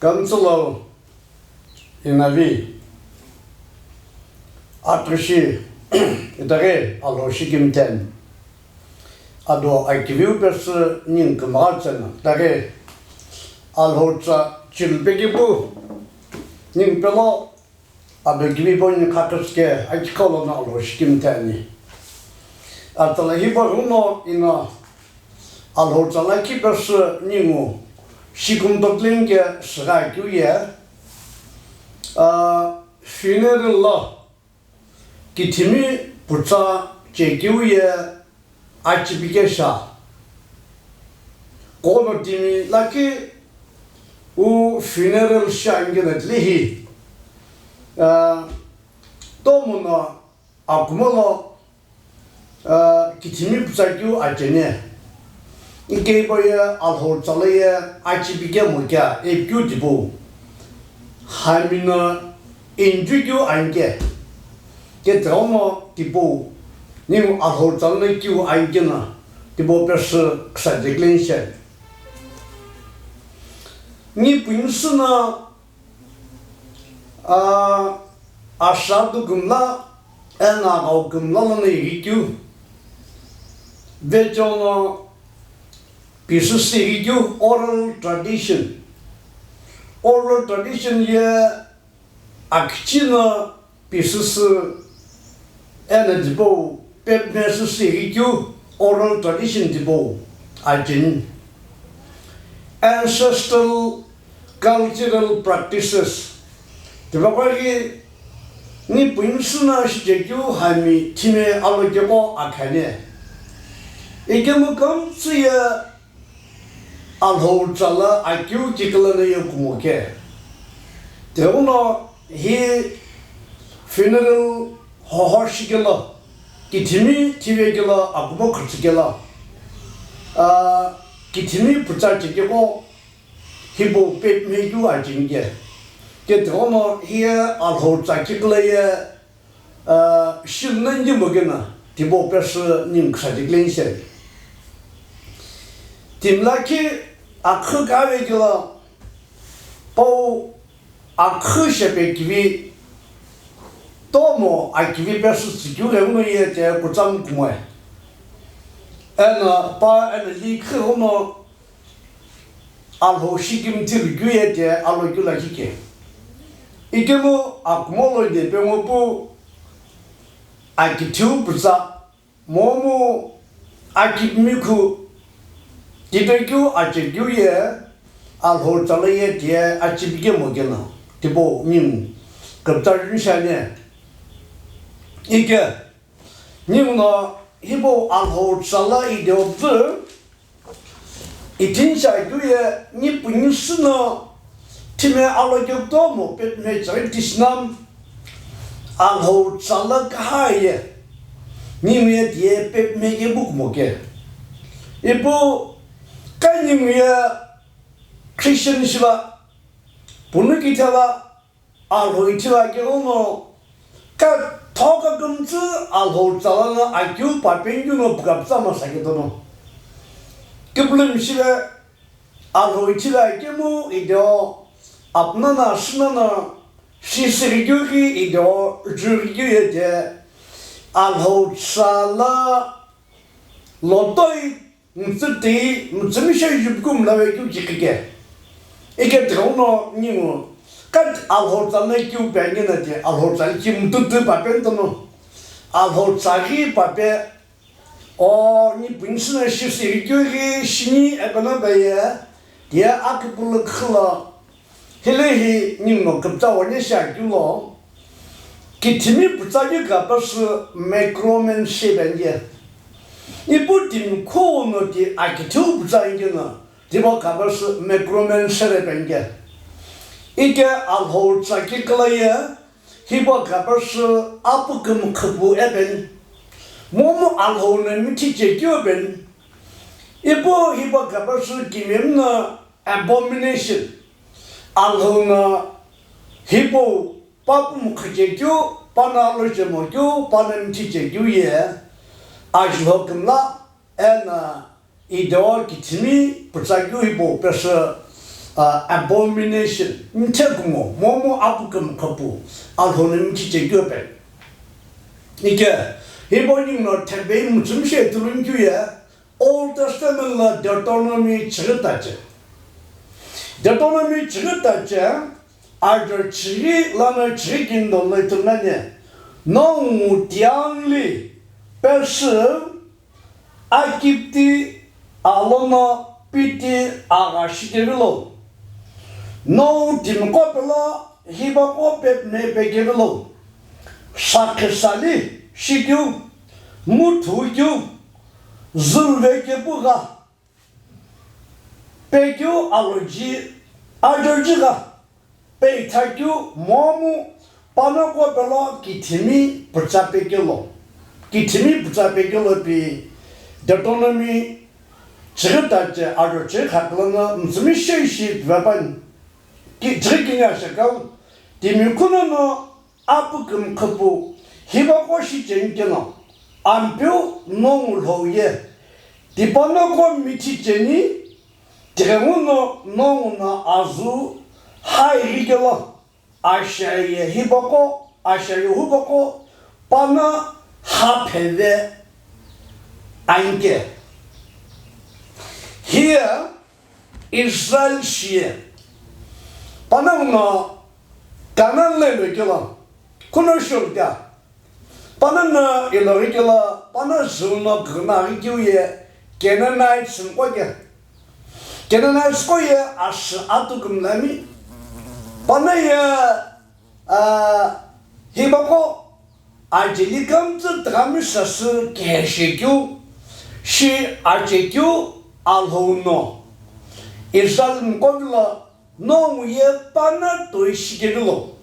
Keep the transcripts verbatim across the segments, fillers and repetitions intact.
Council of Inavi, atüshi, itaghi Alhou shikimthen. Ado akiviu pesü ningu kümgha tsena, itaghi Alhou tsa chilpe kipu ningu pelo, ado kivi poni khaküsü ke akiqo lono Alhou shikimthen ani. Atala hipau lono ino Alhou tsa lakhi pesü ningu shikumtotling ke shigha keu ye, ah, funeral lo kithimi putsa chekeu ye achipikesha. Kono timi lakhi u funeral shi ani kena tile hi, ah, tomo no akumo lo, ah, kithimi putsa keu acheni. Ike hipau ye Alhou tsa lo ye achipikemo kea ipikeu tipau. Hami no injukeu ani ke. Ke tighenguno tipau. Ningu Alhou tsa lono keu ani kena tipau pesü kisa declaration. Ni pünisü no, ah, asha tukumla, eno aghau kumla lono ighikeu. Vecheono pisüsü ighikeu oral tradition. Oral tradition ye akichi no pisüsü eno tipau pepmesüsü ighikeu oral tradition tipau acheni. Ancestral cultural practices. Tipaqo ghi ni pünisü no shichekeu hami thime alokeqo akhani. Ikemu kümtsü ye Alhou tsa lo akeu kikala no ye kumo ke. Tighenguno hi funeral hoho shikelo, kithimi thive kelo, akumo khütsü kelo, ah, kithimi putsa chekeqo hipau pepme keu acheni ke. Ke tighenguno hi ye Alhou tsa kikala ye, ah, shilnengi mokena tipau pesü ningu kisa declaration. Timi lakhi akhü kave kelo pau akhü shepe kivi tomo akivi pesü tsükeu ghenguno ye te kutsam kumoi. Eno pa eno li khü ghenguno Alhou shikimthi lukeu ye te alokeu lakhi ke. Ikemu akumo lo nepe ngo pu akithiu putsa momu akipimi khu titokeu achekeu ye Alhou tsa lo ye tiye achipikemo kena tipau ningu kümtsü ni shani. Ike ningu no hipau Alhou tsa lo ideo pü ithinshi akeu ye ni pünisü no thime alokeqo tomo pepme chaghi tishinam Alhou tsa lo kaha ye ningu ye tiye pepme kepu kumo ke. Ipu ka ningu ye Christian shiva, punu kithe va, Alhou ithivakeu no, ka thoka kümtsü Alhou tsa lono akeu papeni keu no pukapütsa masa ketono. Kipulumi shive Alhou ithivakemu ideo apuna no asüna no shisüghikeu ghi ideo jüghikeu ye te Alhou tsa lo lotoi mütsütei, mütsümishei jupuku mlave keu kiqi ke. Ike tighenguno ningu, ka Alhou tsa lo keu pe ani na ti, Alhou tsa lo ki mütütü pape ntono. Alhou tsa ghi pape, o ni pünisü no shisü keu ghi shini epeno pe ye, ye akipulu khülo, Hile hi ningu no kümtsü wani shi akeu lo, kithimi pütsa keu kapesü micromanship ani ke. Ipu timi khuno ti akithiu pütsa ani keno, tipau kapesü micromanship ani ke. Ike Alhou tsa kikala ye, hipau kapesü apu kümkhüpu epeni. Momu Alhou no mithi chekeu epeni. Ipu hipau kapesü kimiyemi no abomination. Alhou no hipau pa pu mkhichekeu, pa no alochemokeu, pa no mithichekeu ye, ajulho kümla, eno ideo kithimi pütsakeu hipau pesü uh, abomination, mthe kumo, momu apu kümkhüpu, Alhou no mithi chekeu pe. Ike, hipau ninguno thepei mütsümishei ithulu nikeu ye, Old Testament lo Deuteronomy chighi tache. Deuteronomy chighi tache, ajo chighi lono chighi kini dolo ithulu nani, nongu tianli pesü Akipti alono piti agha shikevilo, nou timiqo pelo hipaqo pepime pekevilo, sakhi sali shikeu, muthu keu, züve kepu gha, pekeu aloji, ajoji gha, peithakeu momu panoqo pelo kithimi pütsa pekelo, kithimi pütsa pekelo pi Deuteronomy chighi tache ajo chighi kha kulono mütsümishei ishi pivepani. Ki chighi kini ashekau, timi kunono apu kümkhüpu hipaqo shicheni keno, Ampeu nongu Lhou ye tipanoqo mithi cheni, tighenguno nonguno azu haighi kelo, ashaye hipaqo, ashaye hupaqo pano hapheve anke. Hiye Israel shiye. Panonguno Canaan lo ilo kelo, kuno shorta. Panonguno ilo ghi kelo, pano züno ghüna ghi keu ye Canaanites mqo ke. Canaanites qo ye asü atu kümlami. Pano ye, ah, hipaqo ajeli kümtsü tüghami sasü keheshe keu, shi ache keu Alhou no Israel mqo vilo, nongu ye pano toi shikevilo.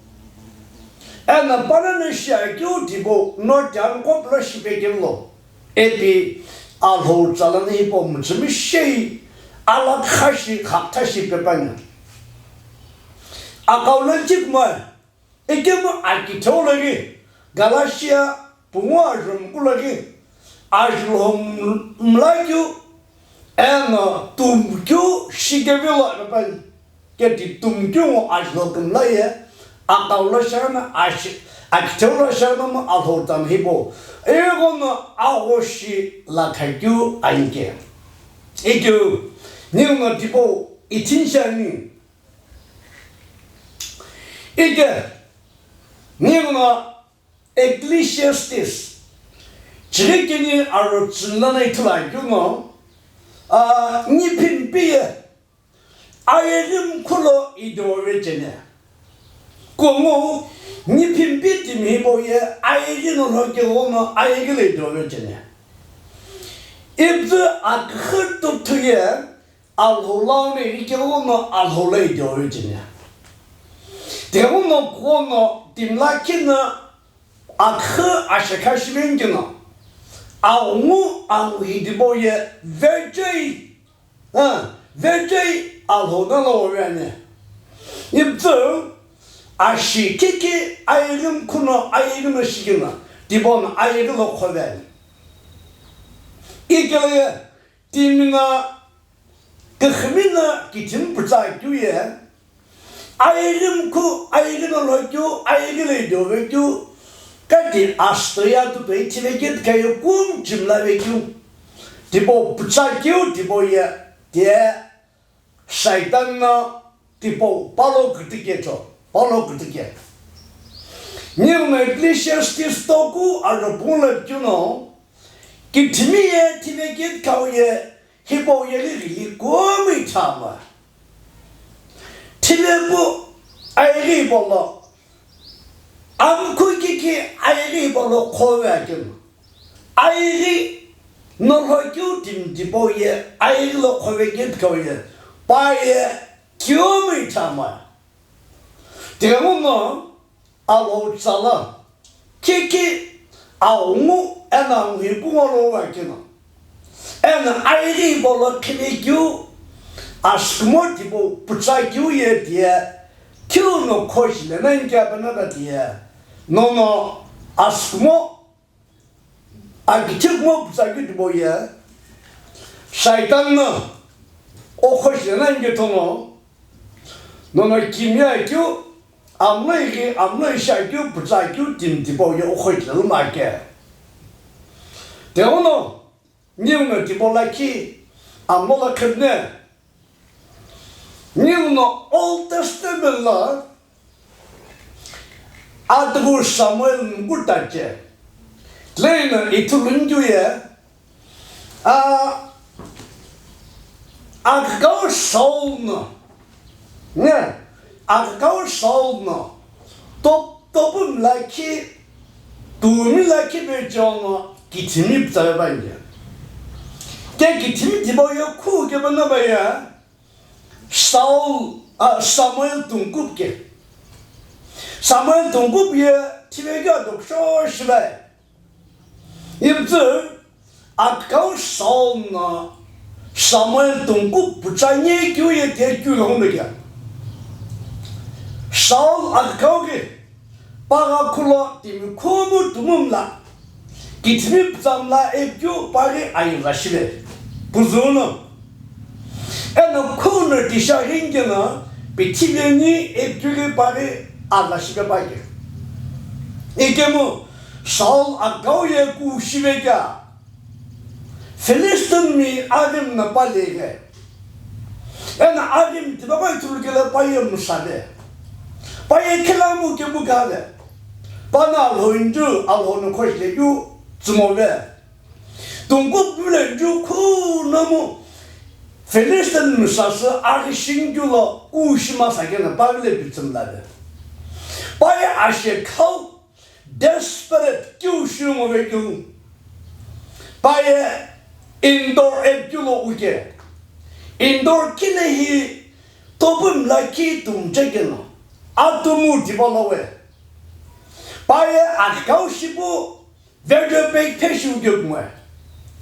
Eno pano no shiakeu tipau no tianqo pelo shipekevilo. Ipi Alhou tsa lono hipau mütsümishei alakha shi khakutha shi pepani. Akau lo chikuma, ikemu akitheu lo ghi, Galatia pungu ajo muku lo ghi, ajulhou mla keu, eno tumkeu shikevilo pepani. Keti tumkeu ngo ajulhou kümla ye, akau lo shaghi no ashi, akitheu lo shaghi no mo Alhou tsa no hipau, ighono aghoshi lakha keu anke. Ikeu, ninguno tipau ithini shiani. Ike, ninguno Ecclesiastes chighi kini ajo tsüni lono ithulu akeu no, ah, niphimpi ye ayeghi mkhu lo idove cheni. Kungu niphimpi timi hipau ye ayeghi no lhokeu ghono ayeghi lo idove cheni. Ipüzü aküxü tuthu ye Alhou lau no ighi keu ghono Alhou lo idove cheni. Tighenguno kuno timi lakhi no aküxü ashekha shiveni keno, aghungu anguhi tipau ye vechoi, ah, vechoi Alhou nalo uveni. Ipüzü ashi kiki ayeghi mkhu no ayeghi no shikeno, tipau no ayeghi lo khoveni. Ikelo ye timi no küxümi no kithimi pütsa keu ye, ayeghi mkhu, ayeghi no lhokeu, ayeghi lo idove keu, kati asüto ye atu toi thivekeu tikaye kum chimla vekeu. Tipau pütsa keu, tipau ye, tiye Shaitan no tipau palo kütike cho, palo kütike. Ninguno Ecclesiastes toku ajo pungu lo keu no, kithimi ye thivekeu tikau ye, hipau ye ghi ghili kumo ithulu. Thivepu ayeghi hipau lo, amkhu kiki ayeghi hipau lo khove akeno. Ayeghi no lhokeu timi tipau ye, ayeghi lo khovekeu tikau ye, pa ye kumo ithulu. Tighenguno Alhou tsa lo kiki aghungu eno anguhi pungu lo uvekeno, eno ayeghi hipau lo khivekeu asükumo tipau pütsa keu ye tiye, thiu no khoshi lena inke apenada tiye, nono asükumo akithe kumo pütsa keu tipau ye, Shaitan no o khoshi lena inke thono, Nono kimiye keu, amloi ghi, amloi shi akeu, pütsa akeu, timi tipau ye ukhoi tile luma ke. Tighenguno, ninguno tipau lakhi, amlo la khemne. Ninguno Old Testament la, atughu Samuel mkutache. Leino ithulu ngiye, a, akükau Saul no, ne, akükau Saul no, top, topumi lakhi, tumi lakhi pe chongo kithimi pütsa ve pa nge. Ke kithimi tipau ye khu ke pa na pa ye, Saul, a, Samuel tungkup ke. Samuel tungkup ye thivekeu ado kushou shivai. Ipütsü akükau Saul no Samuel tungkup pütsa nye keu ye tiye keu ghenguno kea. Saul akükau ghi pagha khulo timi khumu tumu mla, kithimi pütsa mla ipikeu paghi aye za shive. Kuzüno. Eno khuno tisha ringeno, pithivi ni ipikeu ghi paghi aza shive pa ke. Ikemu Saul akükau ye ku shive kea. Philistine mi aghimi no pa leve. Eno aghimi tipaqo ithulu kelo pa ye msave. Pa ye khilamu kemu kave. Pa no Alhou inju, Alhou no khoshi le ju tsumove. Tungkup vile ju khunomu Philistine msasü aghi shingilo kushi masa keno pa vile pitsü mlave. Pa ye ashe khau desperate keu shiu ngo vekeu. Pa ye Endor ipikeu lo uke. Endor kile hi topumi lakhi tumche keno, atumu tipau lo we. Pa ye akükau shipu, vegjo pe phe shiu ke kumoi.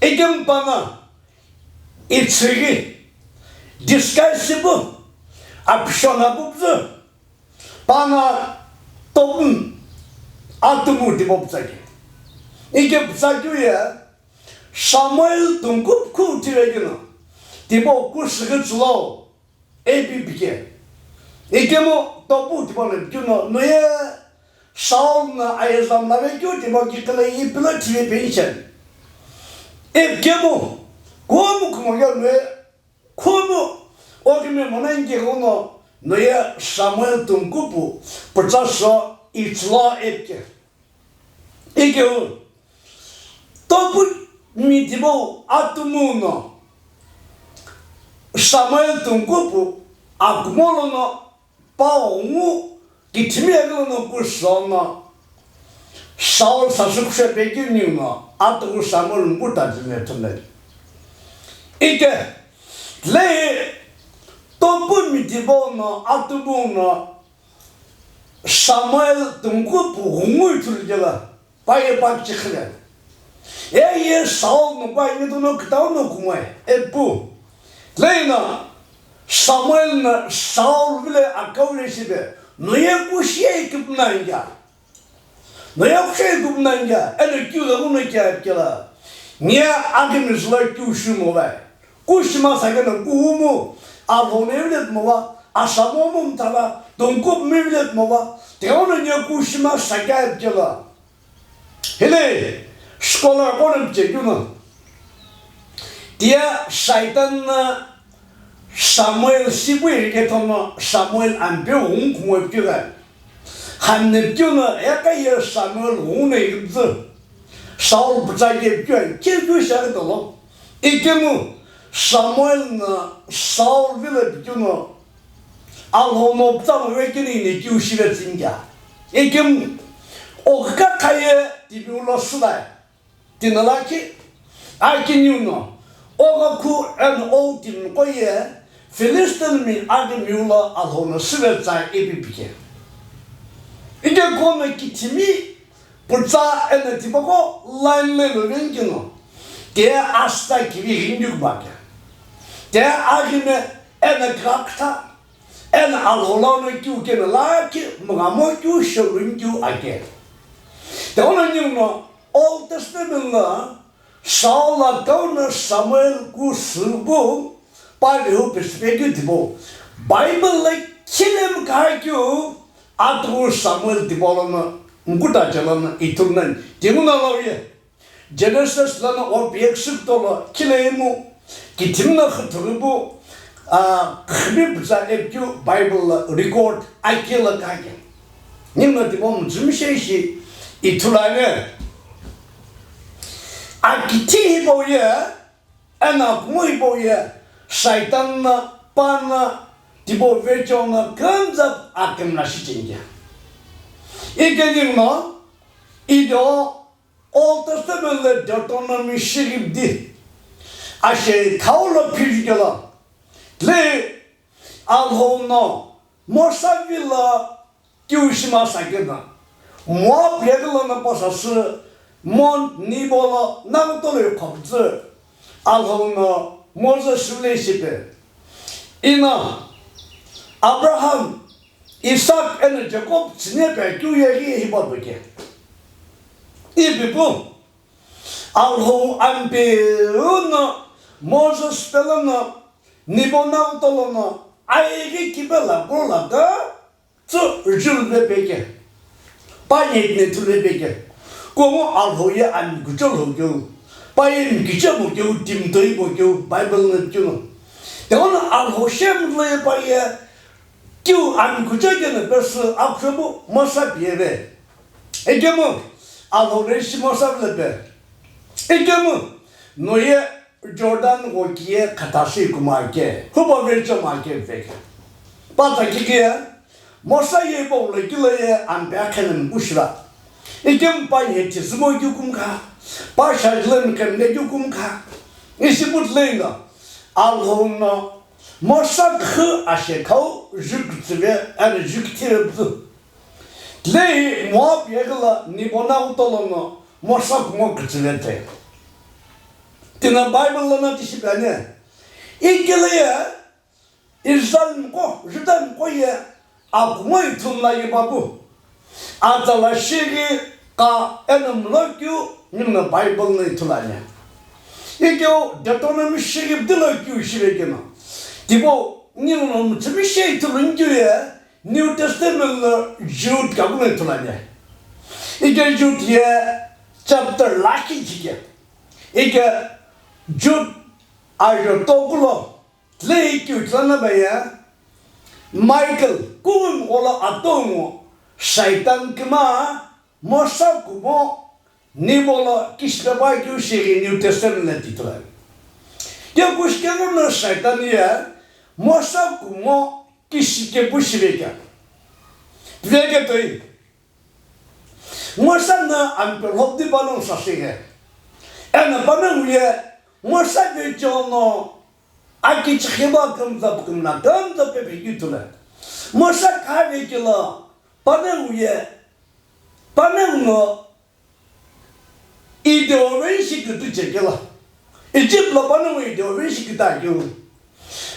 Ikemu pa no itsüghi, disguise shipu, apushona pupüzü, pa no topumi atumu tipau pütsa ke. Ike pütsa keu ye Samuel tungkup khu thivekeno, tipau kusüghi tsülo, ipi pike. Ikemu topu tipau no pikeu no, noye Saul no aye za mlavekeu tipau kikile ipilo thive pension. Ipikemu, kumu kumo yo noye Khumu, oghimi mono inke ghenguno noye Samuel tungkupu pütsa so itsülo ipike. Ikeu, topumi tipau atumu no Samuel tungkupu akumo lono pa ghungu kithimi aghilo no kuso no Saul sasü kusho pekeu ningu no atughu Samuel mkuta timi ithulu. Ike, lehi topumi tipau no atumu no Samuel tungkupu ghungu ithulu kela. Pa ye pa kichikhi le. Eye Saul no pa ingetuno kütau no kumoi, epu. Lehi no Samuel no Saul vile akau le shipe, noye kushi ye kipna inga. Noye kushi ye kipna inga, eno keu ghenguno kea kela. Nye aghimi zülo keu shi mo vai. Kushi masa keno kumu, Alhou no vile tmo va, Ashamomu mthala, tungkupu mi vile tmo va, tighenguno nye kushi masa kea kela. Hile, scholar qo no pichekeu no, tiye Saitan no Samuel sipu irike thono Samuel ampeu ghungu khumo pikeu gha. Khami no pikeu no, eka ye Samuel ghungu no iripüzü. Saul pütsa ye pikeu gha, keu keu shiaghi dolo. Ikemu Samuel no Saul vilo pikeu no, Alhou no pütsa mo vekeni ni keu shive tsü inga. Ikemu, oghika khaye timiu lo sülai. Tino lakhi, akiniu no, oghakhu eno ou timiqo ye, Philistine mi aghimiu lo Alhou no süve tsa ipi pike. Ike kumo kithimi pütsa eno tipaqo line lo vengikeno, tiye asüta kivi ghingikeu ba ke. Tiye aghime eno kükha, eno Alhou lono keu keno lakhi mghamo keu shelu keu ake. Tighenguno ningu no Old Testament lo Saul akau no Samuel kusüpu pa vehu pesi pekeu tipau Bible lo Khilemu kahakeu atughu Samuel tipau lono mkutache lono ithulu nani. Tinguno loye. Genesis lono opiek sükuto lo khilemu kithimi no khüthughi pu, a, khübi pütsa epikeu Bible lo record akelo kake. Ninguno tipau mütsümishei shi ithulu ani. Akithi hipau ye, eno akumo hipau ye, Saitan no, pa no, tipau vecheo no kümtsü akümla shicheni kea. Ike ninguno, ido Old Testament lo Deuteronomy shighipi di, ashe khau lo phivike lo, le Alhou no Mosa vilo keu shima sakeno, Moab yeghi lono pasasü Mount Nebo lo naghutolo iqhopütsü, Alhou no Moses vilo shipe. Ino Abraham, Isaac eno Jacob tsüni pe keu yeghi hipau ke. Ipi pu, Alhou Ampeu no Moses pe lono Nebo naghutolo no ayeghi kipe la kula ka tsü jul ve peke. Pa ye ne thule peke. Kumo Alhou ye ami kuchol ho keu. Pa ye mi kicha mo keu, tim toi mo keu, Bible ne keu no. Te ono Alhou shem lo ye pa ye keu ami kucha ke ne pes akhrebu Mosa pie ve. Ekemu Alhou ne shi Mosa le pe. Ekemu no ye Jordan ghokiye khatasi kuma ke, hubo vecho ma ke veke. Pata kiki ye, Mosa ye bo lo kilo ye ampe akhene mbushira. Ikem pa ye tizimo gyukum kha, pa shajle mkem ne gyukum kha. Isi but leinga, Alhou no Mosa khu ashe khau juk tsive, ane juk tire bzu. Lehi Moab yeghi lo Nebo naghutolo no Mosa kumo kütsüve te. Tina Bible lono tishi pe ani. Ikele ye Israel mko, Juda mko ye akumo ithulu la ye babu. Atsa la shighi ka eno mlo keu ninguno Bible no ithulu ani. Ikeu Deuteronomy shighipi di lo keu shive keno. Tipau ninguno mütsümishei ithulu nkeu ye New Testament lo Jude kaku no ithulu ani. Ike Jude ye chapter lakhi jike. Ike Jude ajo toku lo, le ikeu ithulu ani ba ye, Michael, kughumgho lo atongu, Saitan kima, Mosa kumo, Nebo lo kishipe pa keu shighi New Testament lo tithulu ani. Ke kushikemu no Saitan ye Mosa kumo kishike pu shive kea. Veke toi. Mosa no ampe lhobdi panongu sasüghi. Eno panongu ye Mosa vecho no akichikhiba kümza pükümla kümza pepe kithule. Mosa kha vekelo panongu ye, panongu no Ideoven shi kütü chekela. Egypt lo panongu ideoven shi küta keu.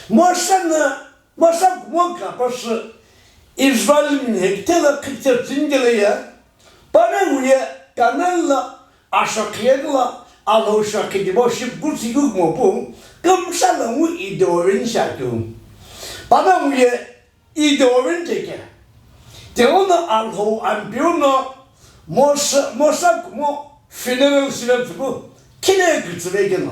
Mosa no, Mosa kumo kapasü Israel mhekithe lo khithe tsüngele ye, panongu ye Canaan lo ashokhi yeghi lo Alhou shokhi tipau shi kutsi keu kumo pu, kümsa lo ngu ideoven shi akeu. Panongu ye Ideoven cheke. Tighenguno Alhou Ampeu no Mosa, Mosa kumo funeral shive tsüpu khile kütsüve keno.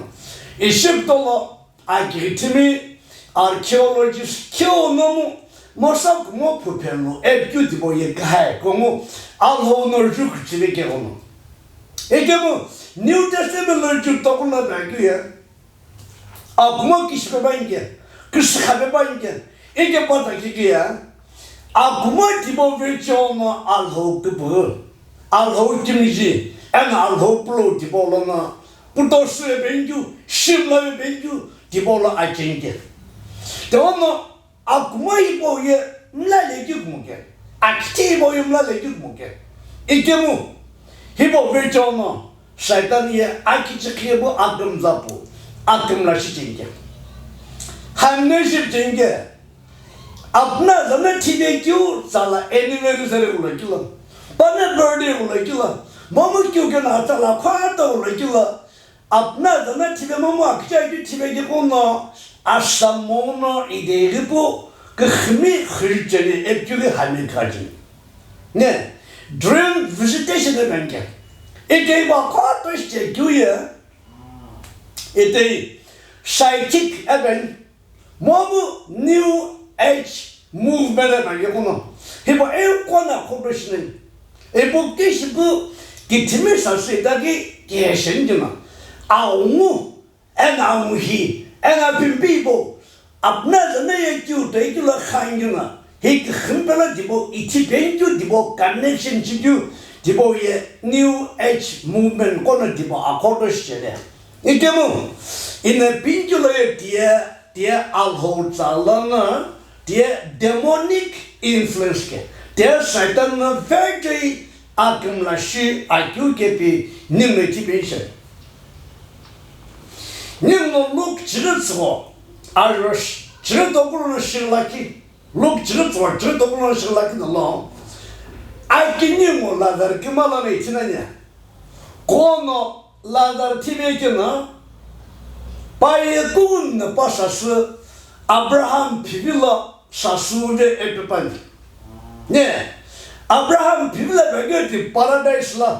Egypt lo akighi timi archaeologist keu nomu Mosa kumo phu phelu epikeu tipau ye kahai kongu Alhou no ju kütsüve keghono. Ikemu New Testament lo ju tokuno pe akeu ye. Akumo kishipe pa inke, küsükhape pa inke, ike pata kiki ye, akumo tipau vecho no Alhou küpüghü, Alhou kimiji, eno Alhou pulou tipau lono, putosu ve penkeu, shimla ve penkeu, tipau lo acheni ke. Tighenguno Akumo hipau ye mla lekeu kumo ke. Akithi hipau ye mla lekeu kumo ke. Ikemu hipau vecho no Saitan ye akichikhi ye pu akümza pu, akümla shicheni ke. Hamne shicheni ke. Apna zana thive keu tsala anniversary ghula kilo. Pane birthday ghula kilo. Momu keu kena tsala khata ghula kilo. Apna zana thive momu akicha keu thive keu kuno, asamo no ideghi pu, Kiximi xüri cheni epikeu ghi hami khachi. Ne, dream visitation epeni ke. Ike iba khuto shichekeu ye. Itei psychic epeni. Momu New Age movement epeni ke kuno. Hipau eqo no khuto shini. Ipu kishipu kithimi sasü itaki kihesheni kino. Aungu eno amuhi, eno apimpi hipau, apuna zana ye keu toi keu lo khan keu no, hi kiximpe lo tipau, ithi peni keu tipau, connection shi keu tipau ye New Age movement qo no tipau akhoto shichele. Ikemu, ino peni keu lo ye tiye, tiye Alhou tsa lono, tiye demonic influence ke, tiye Satan no vekeu akümla shi akeu kepi ningu ithi peni shi. Ningu Luke chighi tsügho, ajo sh-, chighi tokulu no shighi lakhi. Luke chighi tsügho, chighi tokulu no shighi lakhi no lo. Akiniu ngo Lazarus kima lono ithi nani. Kuno Lazarus thive keno, pa ye kungu no pa sasü, Abraham phivi lo sasü wuve ipi püani. Ne, Abraham phivi lo vekeu ti paradise lo.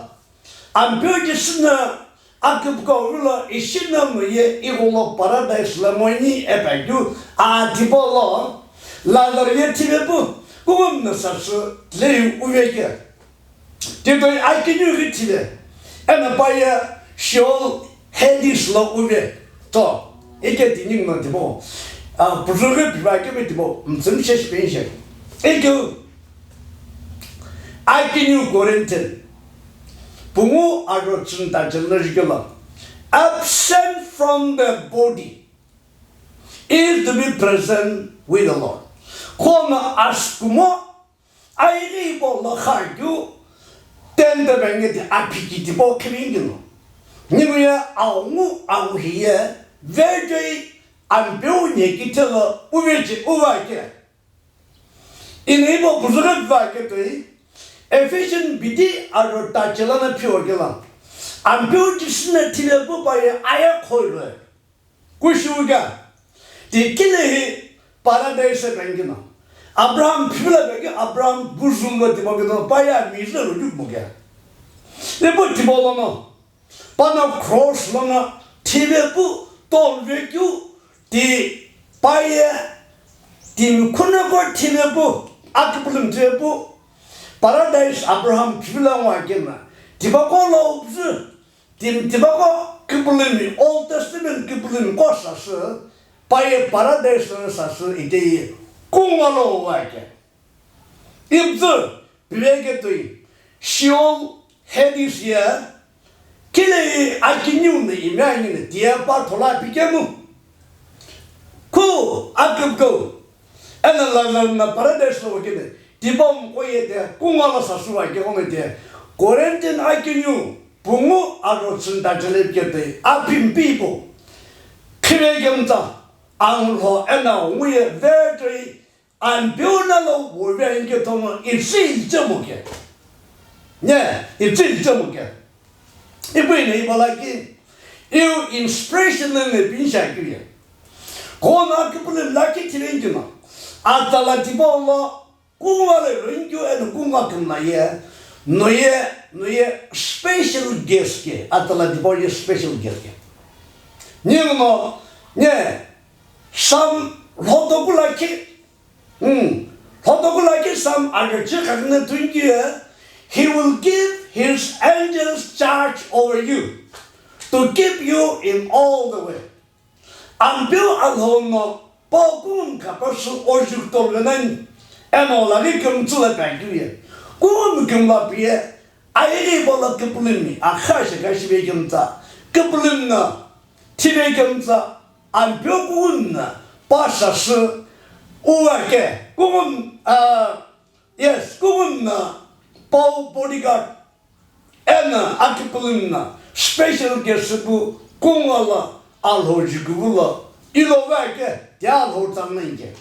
Ampeu Jisü no aküpüka vilo ishi no mu ye igho lo paradise lo moni ipi keu aa tipau lo Lazarus ye thive pu, kungu no sasü lei wuve ke. Titoi akiniu ghi thive. Eno pa ye Sheol Hades lo wuve. To, ike tini no tipau. Ah, puzughi piva kemi tipau. Mtsümshe shipeni she. Ikeu. Akiniu Corinthian. Pungu ajo tsüni ta chelo jikelo. Absent from the body is to be present with the Lord. Kuno asükumo ayeghi hipau lo kha keu tente vengeti aphiki tipau khiveni keno. Ningu ye aungu amuhi ye vekeu Ampeu nyeki thelo wuve che wuve ke. Ino hipau puzughi piva ke toi, Ephesian bidi ajo ta chelo no phio kelo. Ampeu Jisü no thive pu pa ye aye khoilo. Kushiu kea? Ti kile hi paradise epeni keno. Abraham phivi lo vekeu Abraham buzum lo tipau keno pa ye mizu lo jukmo kea. Ipu tipau lono. Pano cross lono thive pu, tolu vekeu, ti pa ye, timi khuno ko thive pu, akipulumi thive pu, paradise Abraham phivi lo ngo akena, tipaqo lo upzü, timi tipaqo kipulumi, Old Testament kipulumi ko sasü, pa ye paradise lono sasü ite ye kungu lo wuve ke. Ipuzü, piveketoi, Sheol, Hades ye, kile akiniu no ime ani no tiye pa thola pikemu. Ku aküpükou, eno Lazarus no paradise lo wekene, tipau mqo ye te, kungu lo sasü wa ke kome te, Corinthian akiniu, pungu ajo tsüni ta chelo ipiketoi, apimpi hipau, khivekemtsa, angulho eno nguye vekeu Ampeu no lo wuve ani ke tomo itsü itsemu ke. Ne, itsü itsemu ke. Ipu ino ipa lakhi, iu inspiration no ino pini shi akeu ye. Kuno akipulumi lakhi thiveni keno. Atsala tipau lo kungu lo lo inikeu eno kungu akümla ye. No ye, no ye special guest ke. Atsala tipau ye special guest ke. Ningu no, ne, Psalm lhotoku lakhi, Hmm. Lhotoku lakhi Psalm ajo chikha kena twenty ye, He will give his angels charge over you to keep you in all the way. Ampeu Alhou no pa kungu khapasü oju kutolo venani, eno laghi kümtsü lo pi akeu ye. Kungu kümla pi ye, ayeghi hipau lo kipulumi, akha shekha shive kemtsa, kipulumi no thive kemtsa, Ampeu kungu no pa sasü wuve ke, kungu, ah, yes, kungu no pau bodyguard, eno akipulumi no special guest pu kungu lo Alhou jukeulo, ilo wuve ke, ti Alhou tsa nani ke.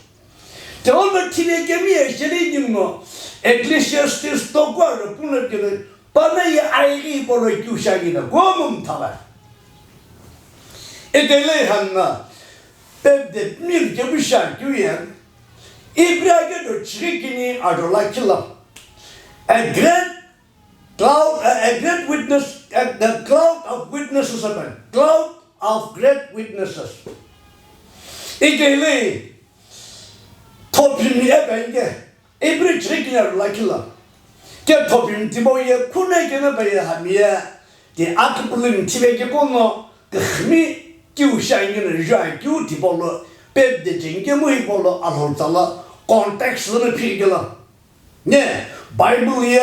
Ti ono thive kemi ye sheli ningu no Ecclesiastes toku ajo pungu lo keno, pano ye ayeghi hipau lo keu shi ani no, kumo mthawe. Itele hana, pe de mir ke bu shi akeu ye, Ipiri akedo chighi kini ajo lakhi lo. A great cloud, a, a great witness, a, the cloud of witnesses of heaven. Cloud of great witnesses. Ikele thopimi ebe inge, Ipiri chighi kini ajo lakhi lo. Ke thopimi tipau ye khune kena pa ye hami ye. Ti akipulimi thive ke kono, kemi kiu sha inge no jua kiu tipau lo, pe de jengke mo ipau lo, Alhou tsa lo, context lo no phikelo. Ne, Bible ye,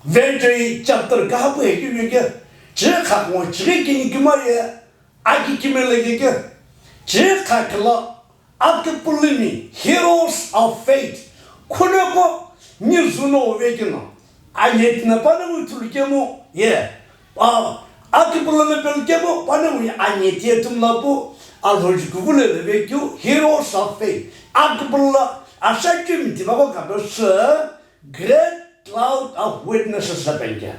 Vechoi chapter kaha pu he kiu ke, chighi kha ngo, chighi kini kima ye, aki kimele ke ke, chighi kha kelo, akipulimi, heroes of faith, khuneko, ni zuno ove kino, anye tina pane wu thulu kemo, ye, a, akipulimi pelo kemo, pane wu anye tie tumla pu, Alhou ji kuvule le ve kiu, heroes of faith, akipulimi, asha kimi tima ko kape se, Great cloud of witnesses la penge.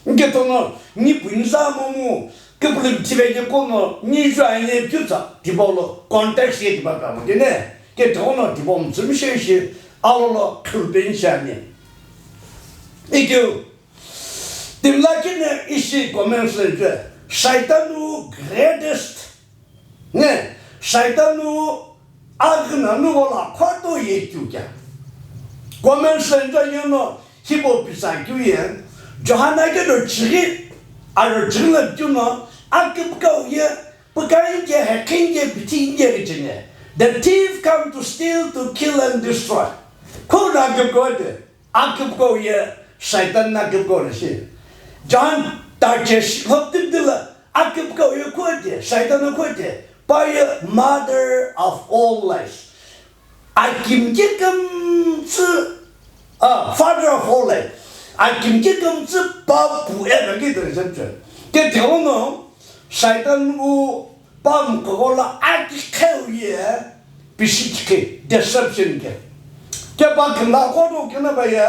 Nke tono, ni puinza momu, ke pulimi thive ke kono, ni jua ye pyutsa, tipau lo, context ye tipau kamo ke ne, ke tono, tipau mtsumi she she, alo lo, khulpen shani. Ikeu, timla kine ishi comments le jue, Shaitan u greatest Ne, Shaitan u aghi nanu ghola khuato ye keu kea. Comments lo enjo yeno hipau pisa keu ye, John akedo chighi, aro chighi lo keu no, akipkau ye, pkau inke, hekhi inke, pithi inke ghi chene. The thief come to steal, to kill and destroy. Kho na akipkau de. Akipkau ye Shaitan na akipkau na shi. John tache shi lhoptip dila akipkau ye khuate, Shaitan na khuate, pa ye mother of all lies. Akimki kümtsü, ah, father of all lies. Akimki kümtsü pa pu ena ki dere semche. Ke teono Shaitan u pa mkhogola aki kheu ye pishi chikhe, deception ke. Ke pa kümla kodo kena pa ye,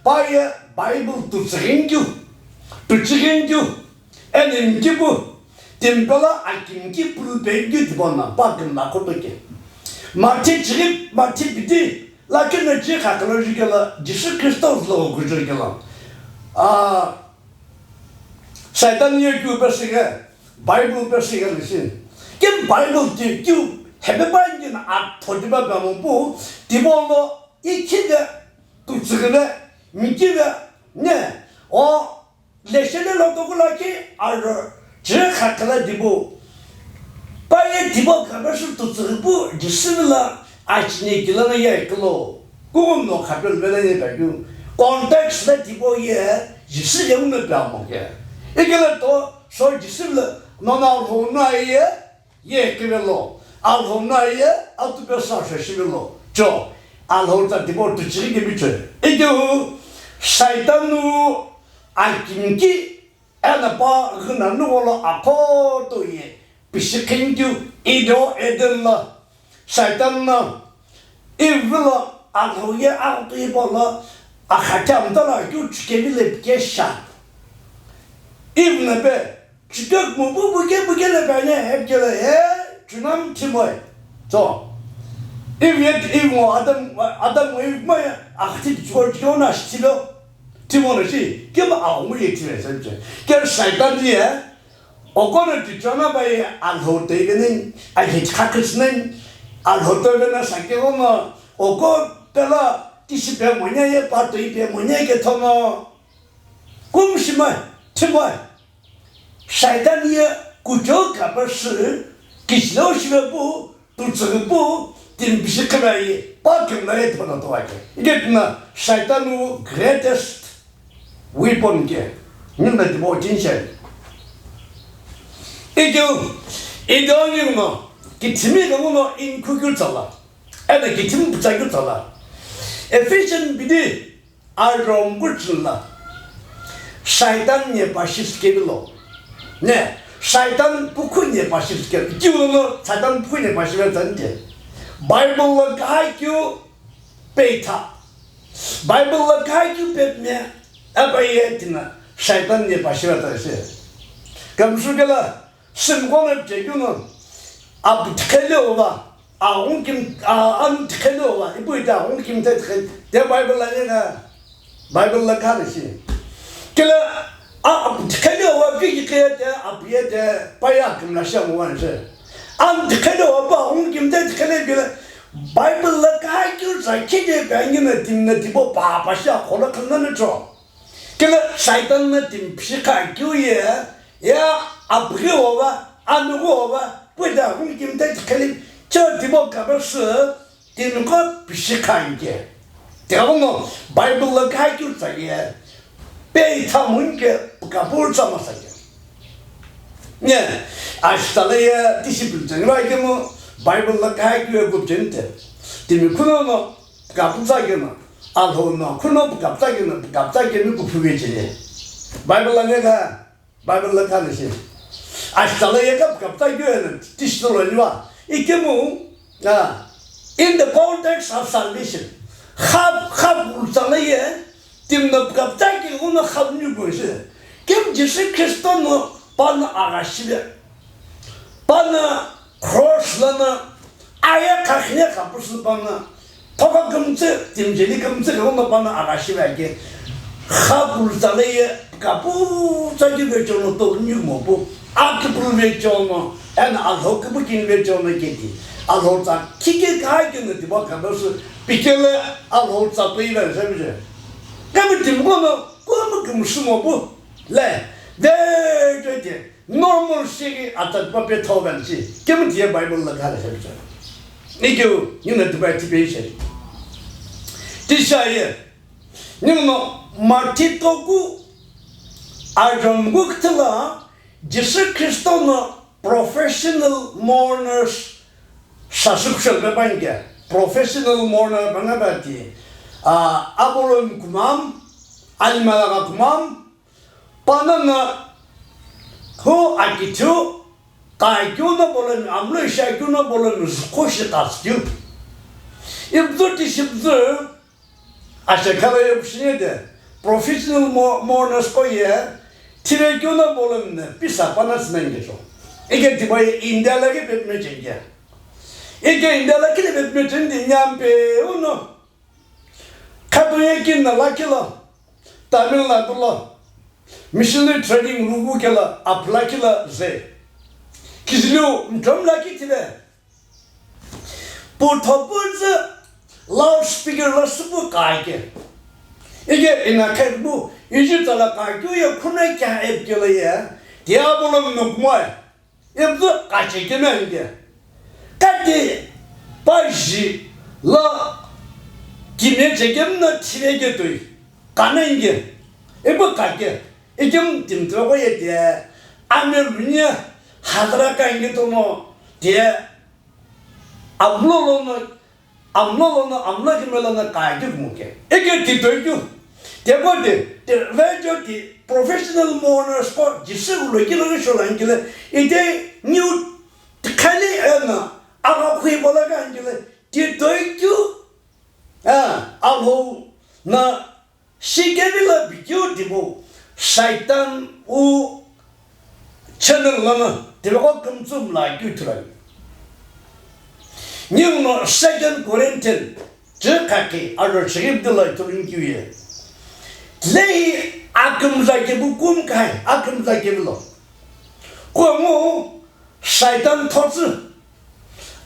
pa ye Bible tutsüghengyu, tutsüghengyu, enimkipu, timpela akimki pulupengyu tipona pa kümla kodo ke. Mathi chighi, Mathi piti, lakini chi khakalo jikela, Jisu Kristo lo kujikela. Ah, Shaitan ye keu pesü ghi, Bible pesü ghi nishi. Ke Bible ti keu hepe pa ingi na atho tipa pe mo pu, tipau lo ikhi ve, tutsüghi ve, miki ve, ne, o, leshele lo tokula ki, aro, je khakala dibo. Pa ye dibo kabe shu tutsüghi pu, Jisu la, achine kila na ye kilo. Kugum no khapel vela ye kagyu. Context la tipau ye, Jisu ye uno pe amo ke. Ikele to, so Jisu la, no na lo na ye, ye kivelo. Alhou na ye, atu pe sa she shivelo. Cho, Alhou ta tipau tu chiri ke biche. Ikeu, Shaitan u, akimki, Eno pa ghina nugho lo akhoto ye pishi khingikeu ido Eden lo Shaitan no Eve lo Alhou ye aghutu hipau lo akhathi amta lo akeu chikevi le pike sha. Eve no pe chikek mupu puke puke le pe ane hepikelo he chunam thimoi. So Eve ye Eve ngo Adam Adam ngo Eve mo ye akhathi chikeu chikeu no ashi thilo. Timono shi, kema aghungu ye tire se che. Ke Shaitan ye, okono tichona ba ye, Alhou toive nani, aye chakhisü nani, Alhou toive na sake ono, oko pela, tishi pe monya ye, pa toi pe monya ke thono. Kum shima, timoi. Shaitan ye kucho kapasü, kishilo shivepu, tutsüghipu, timi bishi khivai, pa khimla ye tipana toake. Ike tina Shaitan u greatest weapon ke. Ningu na tipau tinshai. Ike u, ike u ningu no, kithimi kamu no inkhukyu tsala. Ena kithimi putsakyu tsala. Ephesian bidi, Arhumghu chula Shaitan nye pashi sikevi lo. Ne, Shaitan pukhu nye pashi sikevi. Kiu lo Shaitan pukhu nye pashi ve tante. Bible lo kahai kiu peitha. Bible lo kahai kiu pepme. Apa ye tina Shaitan nye pashi ve tante. Kamshu kela Simkona pchekeuno, apu tikhele uva, Aghungu kim, a, anu tiqheli owa, ipu ita aghungu kimthe tiqheli, te Bible la yegha, Bible la khani shi. Kila, a, a, tiqheli owa kiki khe te, apu ye te, pa ya kimla shi amu wan she. Anu tiqheli owa pa aghungu kimthe tiqheli kila, Bible la kha kyu sa kide pe angi na tim na tipo pa, pa shi akhola khana na cho. Kila Satan na tim pishi kha kyu ye, ya apu ghi owa, anu ghi owa, pu ita aghungu kimthe tiqheli, cho tipo kaba shi, Timi qo pishi kha anke. Tighenguno Bible lo kha keu tsa ye, pe ithamu anke, pukapulu tsa masa ke. Nye, ashitala ye discipline tsa ngira kemu Bible lo kha keu ye kupchente. Timi khunono pukapulu tsa kemu, Alhou no khuno pukapulu tsa kemu, pukapulu tsa kemu kuphu vechele. Bible lo nge kha. Bible lo khani shi. Ashitala ye kha pukapulu tsa keu eno tishitolo niwa. Ikemu, ah, in the context of salvation. Kha, kha pulu tsala ye, timi no pukapulu tsa keu no kha nyu bo shi. Kemu Jisü Khristo no pano agha shive. Pano cross lono Aya khakhine khapusu pano, thokha kümtsü, timi jeli kümtsü keu no pano agha shive ake. Kha pulu tsala ye, kapu tsa keu vecheono to nyu mo pu. Akipulu vecheono, eno Alhou kipu kini vecheono keti. Alhou tsa kike kha keu no tibo khapusu, pikele Alhou tsa to ive se bije. Kemu timi kono, komu kümsü mo pu. Le, vecheote. Normal shighi atatpa pe thoven shi. Kemu tiye Bible lo kha le shi. Ikeu, ningu tipa tipe shi. Tisha ye. Ningu no Martitoku ajamgu kthila Jisü Khristo no professional mourners sasüksho pe panke. Professional mourner panga pati. A, abolon kumam, animalaga kumam, Pano no, hu akithu, kaikeu no polomi, amlo ishi akeu no polomi, zukho shi kaskeu. Ipüzü tishi püzü, ashekhala ye pushine de, professional mo-, mourners ko ye, thire keu no polomi ne, pisa pana sinange cho. Ike tipa ye India lagi pepme chenge. Ike India lagi le pepme chenge, nyampe uno. Khatuye kini lakhi lo, Tamil Nadu lo, missionary training luvu kelo, apulakhi lo ze. Kiziliu mdrom lakhi tile. Pu thopu zü loudspeaker lo süpu kaike. Ike ina khekbu, iji tsala kaikeu ye khuna kya epkelo ye, diabolo mnukmoe. Ipüzü kache kemi anike. Kati paji lo kimiye chekemi no thive ketoi. Kana anike. Ipu kake. Ikemu timi tive ko ye tiye. Ame lunie hazara ka anike tomo tiye. Amlo lono Amlo lono, amlo kime lono kaikeu kumoke. Ike titoi keu. Teko de, te vejo ti professional mourners ko Jisü ulo kilo ni shola ngile. Ite new khali ena, aga khui bola ka ngile. Titoi keu. Ah, alo na Shikevi lo video tipau, Satan wu channel lono tipaqo kümtsü mla keu ithulu ani. Ninguno Second Corinthians chikha ke aro chighi püdülo ithulu ani keu ye. Tilehi akümza kepu kumkhai, akümza kepu lo. Kumo Satan thotsü,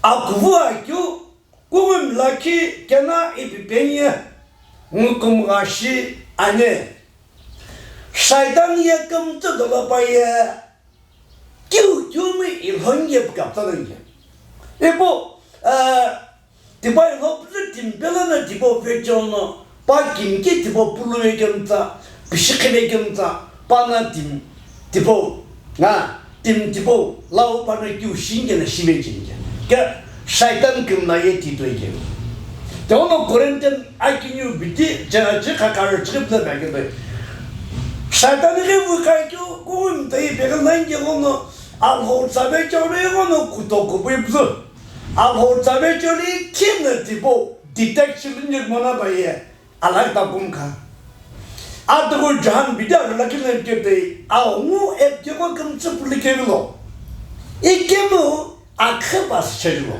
akuvu akeu, Kuwim lakhi kena ipi penye ngukumgha shi ani. Satan ye kümtsü dolo pa ye kiu kiumi ilhon ye pükapta nangye. Ipu, eh, tipa ilho püzü timpelo na tipo vechono, pa kimki tipo pulu vekemtsa, pishikhi vekemtsa, pa na tim, tipo, nga, Timi tipau, lau pano kiu shinke na shive chinke. Ke Satan kümla ye titoi ke. Teono Corinthian akiniu biti, che, che kakar chikip na bage toi. Satan ke vu kai kiu, kuun toi bege nan ke kono, alho sabe chori kono kuto kupui pzu. Alho sabe chori kim na tipau, detect chilin mona ba ye. Alaghi ta kumkha. Atughu John bidi arhulakhi no ipiketoi, aghungu epikeko kümtsü pulukevilo. Ikemu akhü pasü chevilo.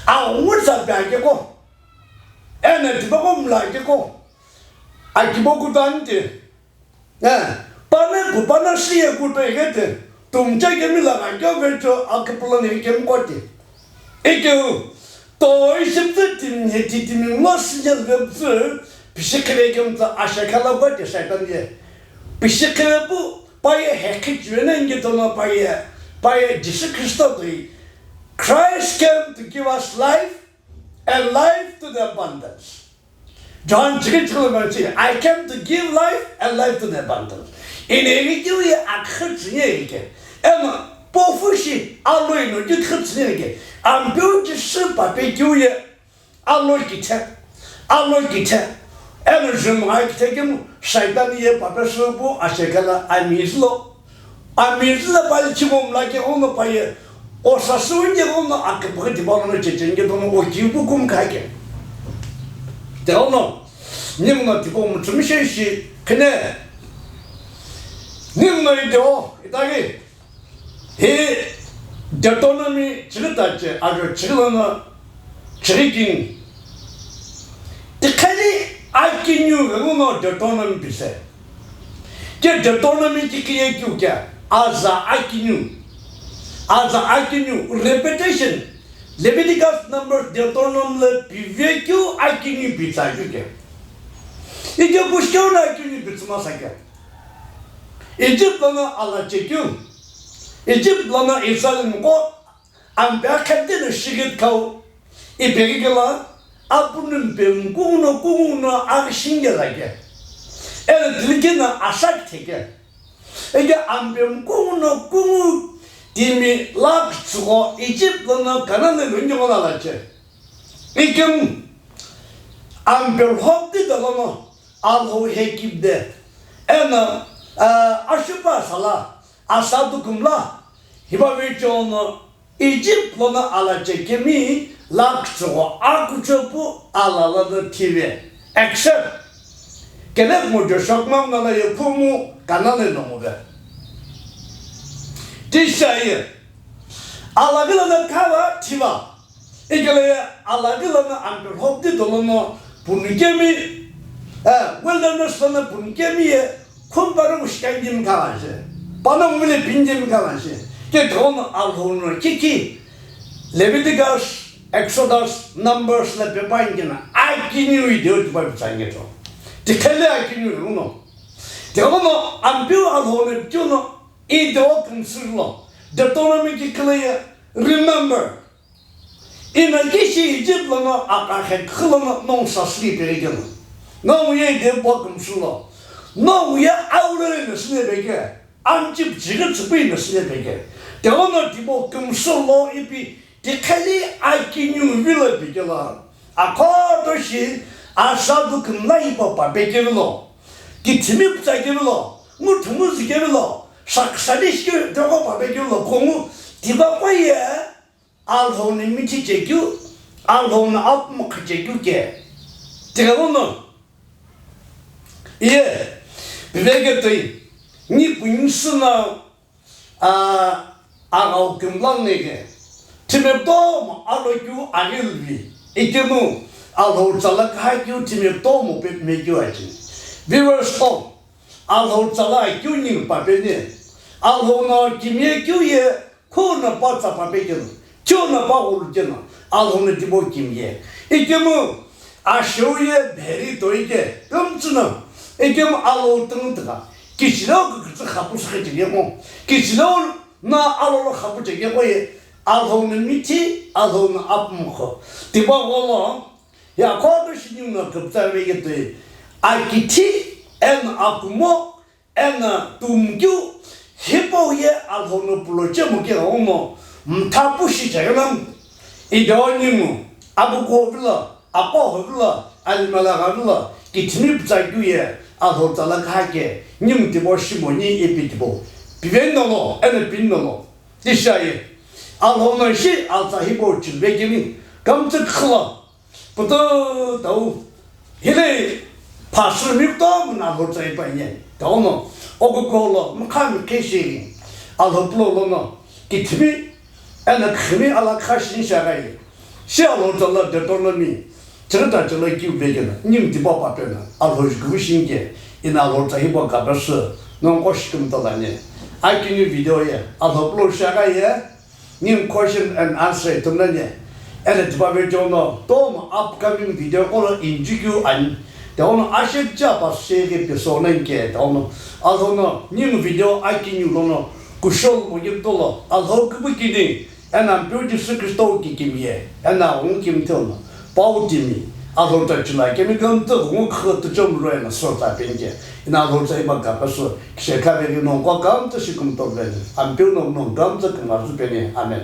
aghungu tsa pe akeko, eno tipaqo mla akeko, akibo kutu ani ti, eh, pana kupana shi ye kutu ighi ti, tumcha kemi la gha keu vecho akipuloni kemi koti. Ikeu, toi shipütü timi nheti timi ngo sinye lüpütü, pishi khile kemtsa asha khala bati Satan ye. Pishi khile pu, paye hekhi chüvena ngi tono paye, paye Jisü Khristo toi. Christ came to give us life and life to the abundance. John chiki chikolo manchi, "I came to give life and life to the abundance." Ini egi kiu ye akha tsinye egi ke. Eno, pofu shi, alo ino ki kha tsinye egi ke. Ampeu ki shi pape kiu ye, alo ki te, alo ki te. Eno jumai ki te kemu, Satan ye pape shi pu, ashekala, ami zlo. Ami züla pali chigho mla keghono paye, osa suwinge ghono akipghi tipau lono chechenge tono okiu kukum khaike. Teono, ninguno tipau muchumi sheshi khine. Ninguno iteo, itagi. Hi Deuteronomy chighi tache, ajo chighi lono chighi king. Tikhali akiniu ghenguno Deuteronomy pise. Ke Deuteronomy ki kiye keu kya? Aza akiniu. Aza akiniu. Repetition. Leviticus, Numbers, Deuteronomy le pivekeu akiniu pitsa keu kya? Ike pushkeu na akiniu pitsuma sa kya? Egypt lono ala chekeu. Egypt lono Israel mko ampe akhadi no shigit kau. Ipeghi kela, apunu mpe mkunguno kunguno aghishingela ke. Eno tilikina ashak theke. Ege ampe mkunguno kungu timi lakh tsugho Egypt lono Canaan lo ngi ghola lache. Ikem ampe lhokti dolono Alhou hekibde. Eno, ah, ashupa sala, asadu kumla, hiba vichono Egypt lono ala chekemi lakh tsugho akucho pu ala lono thive, except Caleb ngo Joshua kma ngala ye phumu Canaan le nongu ve. Tisha ye, ala ghi lono khala thiva, ikele ye ala ghi lono ampe lhokti dolono punu kemi, eh, wilderness lono punu kemi ye, Khumpa ro shikanjim khavanshi, panongu vile pinjim khavanshi, ke thono Alhou no kiki, Leviticus, Exodus, Numbers le pepa ingena, akiniu ideo tipa pitsangetsho. Tikhele akiniu uno. Tihono ampiu Alhou no pichuno, ideo kumsirlo. Deuteronomy ki kile ye, remember. Ino kishi Egypt lono aka khe khülono nongu sasli peghi keno. Nongu ye de bo kümsü lo. Nongu ye aure no sine peghi. Amchi chighi tsüpü no sine peghi. Teono tibo kümsü lo ipi tikhali akiniu vilo peghi lo. Akhoto shi asadu kümla ipo pa peghi lo. Kithimi putsa keghi lo. Ngu thumu zi keghi lo. Saksali shi keghi pa peghi lo. Kongu tiba kwa ye. Alhou no mithi chekeu, Alhou no apumkha chekeu ke. Tighenguno, iye, piveke toi, ngi pungu sü no, a, aghau kümla ngike, thime kutomo alokeu aghilvi, ikemu, Alhou tsala khakeu thime kutomo pe mekeu achi. Viewers all, Alhou tsala keu ningu papeni, Alhou no kimiye keu ye, Khuno pa tsapa pekeno, khuno pa ghulu keno, Alhou no tipau kimiye. Ikemu, asheu ye bheri toike, kümtsü no, ikemu Alhou tüngtüka, kichileu kükütsü khapu shikhe chekemo, kichileu no Alhou lo khapu chekeko ye, Alhou no mithi, Alhou no apumkho. Tipau gholo, ya khodo shinimno küptsave ye toi, akithi, eno akumo, Eno tumkeu hipau ye Alhou no pulo chemu ke ghenguno mtha pu shi chekena, ideo ningu, abuko vilo, aqo vilo, alimala gha vilo, kithimi pütsa keu ye Alhou tsala khake, ningu tipau shimoni ipi tipau. Piveni nolo, eno pini nolo. Tisha ye. Alhou no ishi alsa hipau chilve kemi, kümtsü khilo. Putu tau, hile phasü mi kutomo no Alhou tsai pa nye. Tau no, oku kolo, mkha mi keshi, Alhou pulo lono, kithimi, eno khimi ala kha shin shagai. Shi Alhou tsa la Deuteronomy chighi ta chila keu vekeno, ningu tipau pa peno, Alhou jukuvu shinike, eno Alhou tsa hipau kapesü, nongu shi kümtolani. Akini video ye, Alhou pulo shagha ye, ningu question and answer ithumnani. Eno tipau vekeno, tomo upcoming video qo lo injikeu ani. Tighenguno ashe cha pa sheghi peso nani ke, tighenguno, Alhou no, ningu video akini lono, kushou mogi tolo, Alhou kupu kini, eno Ampeu Jisü Kristo kikimiye, eno Aghungu Kimthe no, pau timi, Alhou tsa chila kemi kümtü ghungu khü tuchom rue no sota penike, eno Alhou tsa hipau kapesü, kishe khaveri nongu kümtü shi kümtolani, Ampeu no nongu kümtü kümazü peni, Amen.